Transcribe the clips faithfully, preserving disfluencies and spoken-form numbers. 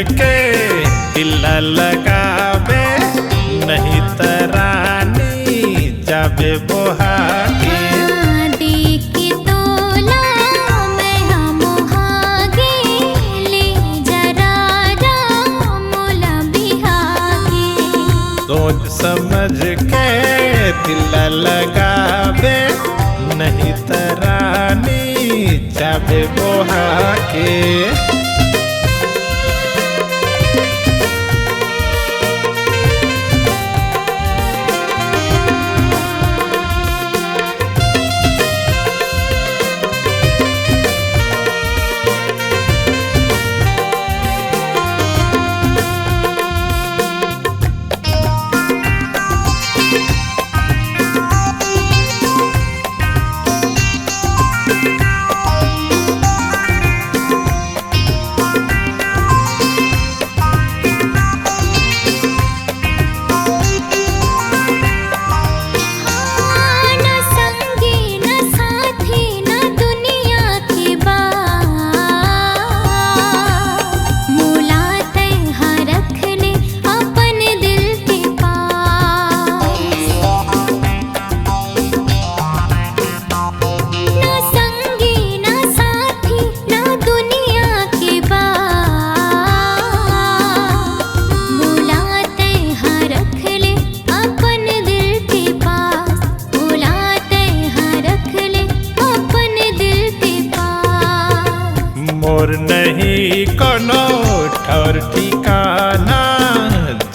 के दिल लगाबे, नहीं त रानी जाबे बोहा के। हाँ, देख के तोला मैं हा मोहा गे, ले जा राजा मोला बिहा के। सोच समझ के दिल लगाबे, नहीं त रानी जाबे बोहा के। मोर नहीं कोनो ठौर ठिकाना,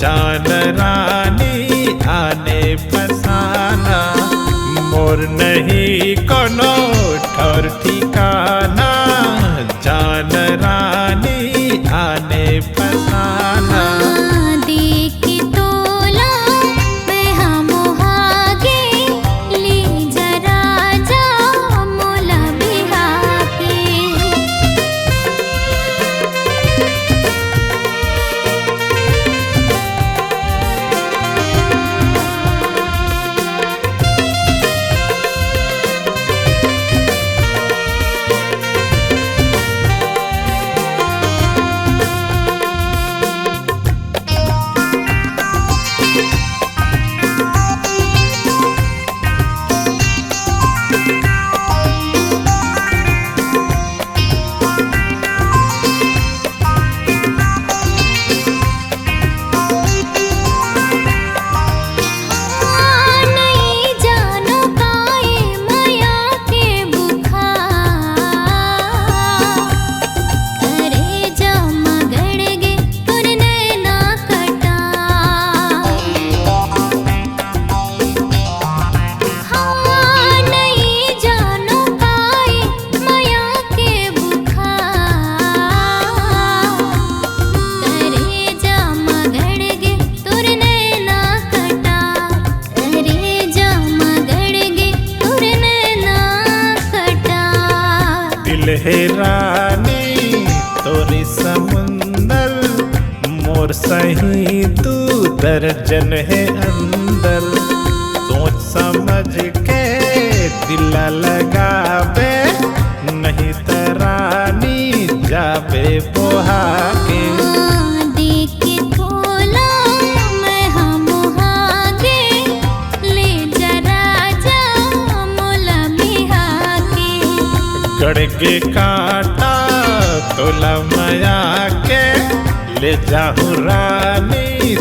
जान रानी आने फसाना। मोर नहीं कोनो ठौर ठिकाना, जान रानी आने फसाना। दिल हे रानी तोरी समुंदर, मोर सही तू दर्जन हे अंदर। सोच समझ के दिल लगाबे, नहीं त रानी जाबे बोहा के। गड़ के कांटा तोला मया के, ले जाहूं रानी